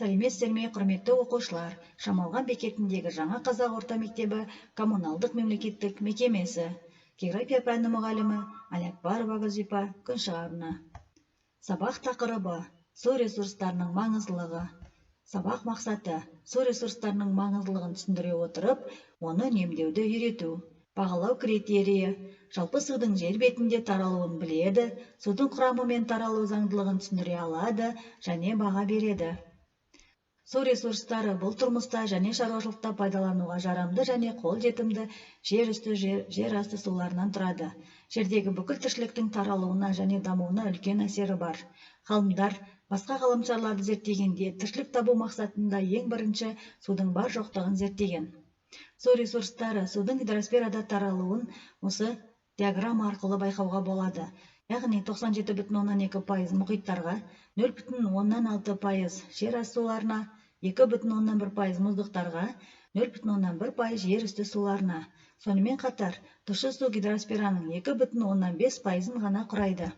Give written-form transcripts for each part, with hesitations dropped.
Сәлеметсіздер ме, құрметті оқушылар! Шамалған бекетіндегі Жаңа Қазақ орта мектебі коммуналдық мемлекеттік мекемесі. География пәні мұғалімі Әлиакбарова Гүлзипа Күншығарна. Сабақ тақырыбы: су ресурстарының маңыздылығы. Сабақ мақсаты: су ресурстарының маңыздылығын түсіндіре отырып, оны үнемдеуді үйрету. Бағалау критерийі: жалпы судың жер бетінде таралуын біледі, судың құрамы мен таралу заңдылығын түсіндіре алады және баға береді. Су ресурстары бұл тұрмыста және шаруашылықта пайдалануға жарамды және қол жетімді жер үсті, жер асты суларынан тұрады. Жердегі бүкіл тіршіліктің таралуына және дамуына үлкен әсері бар. Ғалымдар басқа ғаламшарларды зерттегенде тіршілік табу мақсатында ең бірінші судың бар жоқтығын зерттеген. Су ресурстары судың гидросферада таралуын осы диаграмма арқылы байқауға болады. Яғни 97,2% мұхиттарға, 0,6% жер асты суларына, 2,1% мұздықтарға, 0,1% жер үсті суларына. Сонымен қатар, тұщы су гидросфераның 2,5%-ын ғана құрайды.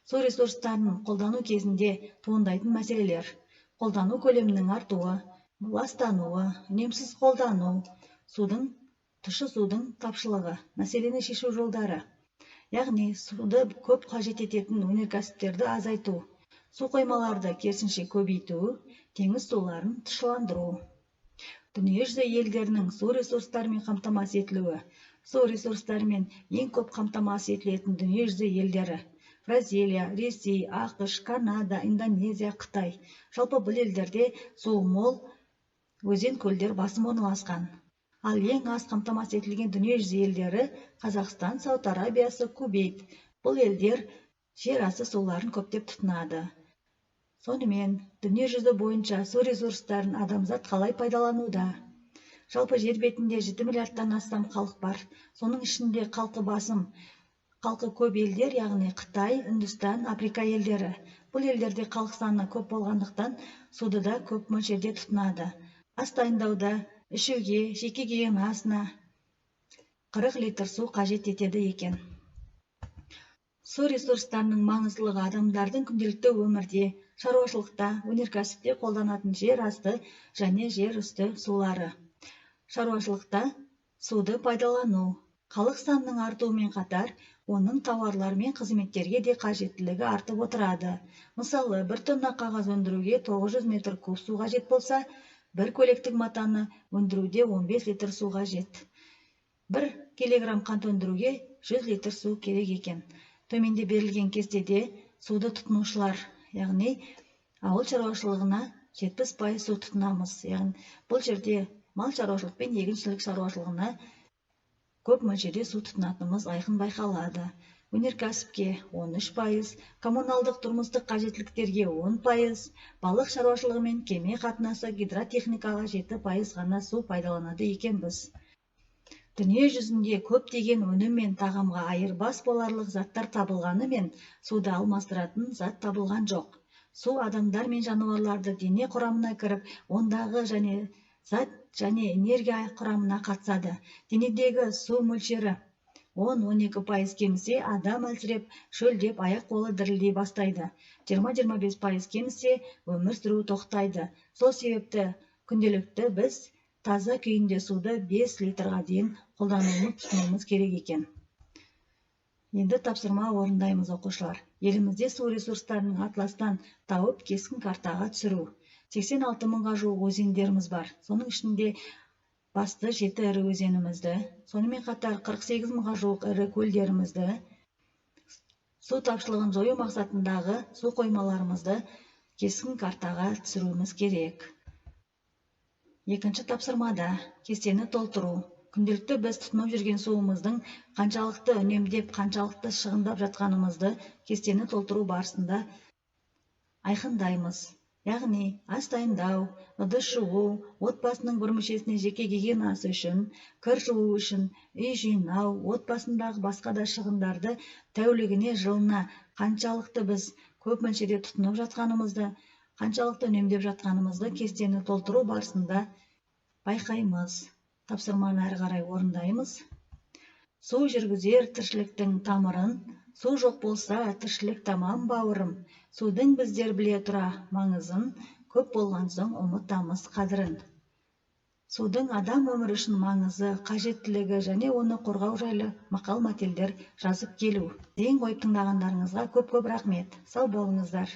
Су ресурстарын қолдану кезінде туындайтын мәселелер: қолдану көлемінің артуы, ластануы, үнемсіз қолдану, тұщы судың тапшылығы. Мәселені шешу жолдары: яғни суды көп қажет ететін өнеркәсіптерді азайту, су қоймаларды керісінше көбейту, теңіз суларын тұщыландыру. Дүниежүзі елдерінің су ресурстарымен қамтамасыз етілуі. Су ресурстарымен ең көп қамтамасыз етілетін дүниежүзі елдері: Бразилия, Ресей, АҚШ, Канада, Индонезия, Қытай. Жалпы бұл елдерде су мол, өзен көлдер басым орналасқан. Ал ең аз қамтамасыз етілген дүниежүзі елдері Қазақстан, Сауд Арабиясы, Кувейт. Бұл елдер жер асты суларын көптеп тұтынады. Сонымен, дүниежүзі бойынша су ресурстарын адамзат қалай пайдалануда? Жалпы жер бетінде 7 миллиардтан астам халық бар. Соның ішінде халқы басым, халқы көп елдер, яғни Қытай, Үндістан, Африка елдері. Бұл елдерде халық саны көп болғандықтан суды да көп мөлшерде тұтынады. Ас дайындауда, ішуге, жеке гигиенасына 40 литр су қажет етеді екен. Су ресурстарының маңыздылығы адамдардың күнделікті өмірде, шаруашылықта, өнеркәсіпте қолданатын жер асты және жер үсті сулары. Шаруашылықта суды пайдалану. Халық санының артуымен қатар, оның тауарлар мен қызметтерге де қажеттілігі артып отырады. Мысалы, 1 тонна қағаз өндіруге 900 метр куб су қажет болса, бір көйлектік матаны өндіруде 15 литр су қажет. 1 килограмм қант өндіруге 100 литр су керек екен. Төменде берілген кестеде суды тұтынушылар, яғни ауыл шаруашылығына 70% су тұтынамыз. Яғни бұл жерде мал шаруашылық пен егіншілік шаруашылығына көп мөлшерде су тұтынатынымыз айқын байқалады. Өнеркәсіпке 13%, коммуналдық тұрмыстық қажеттіліктерге 10%, балық шаруашылығы мен кеме қатынасы гидротехникаға 7% ғана су пайдаланады екенбіз. Дүние жүзінде көптеген өнім мен тағамға айырбас боларлық заттар табылғанымен, суды алмастыратын зат табылған жоқ. Су адамдар мен жануарларды дене құрамына кіріп, ондағы және зат және энергия құрамына қатысады. Денедегі су мөлшері 10-12% кемісе, адам әлсіреп, шөлдеп, аяқ-қолы дірілдей бастайды. 20-25% кемісе, өмір сүру тоқтайды. Сол себепті күнделікті біз таза күйінде суды 5 литрға дейін қолдануымыз, тұтынуымыз керек екен. Енді тапсырма орындаймыз, оқушылар. Елімізде су ресурстарының атластан тауып, кескін картаға түсіру. 86 мыңға жуық өзендеріміз бар. Соның ішінде басты 7 ірі өзенімізді, сонымен қатар 48 мыңға жуық ірі көлдерімізді, су тапшылығын жою мақсатындағы су қоймаларымызды кескін картаға түсіруіміз керек. Екінші тапсырмада кестені толтыру. Күнделікті біз тұтынып жүрген суымыздың қаншалықты үнемдеп, қаншалықты шығындап жатқанымызды кестені толтыру барысында айқындаймыз. Яғни ас дайындау, ыдыс жуу, отбасының бір мүшесіне жеке гигиенасы үшін, кір жуу үшін, үй жинау, отбасындағы басқа да шығындарды тәулігіне, жылына қаншалықты біз көп мөлшерде тұтынып жатқанымызды, қаншалықты үнемдеп жатқанымызды кестені толтыру барысында байқаймыз. Тапсырманы әрі қарай орындаймыз. Су жүргізер тіршіліктің тамырын, су жоқ болса тіршілік тамам бауырым. Судың біздер біле тұра маңызын, Көп болған соң ұмытамыз қадірін. Судың адам өмірі үшін маңызы, қажеттілігі және оны қорғау жайлы мақал-мәтелдер жазып келу. Зейін қойып тыңдағандарыңызға көп-көп рахмет. Сау болыңыздар.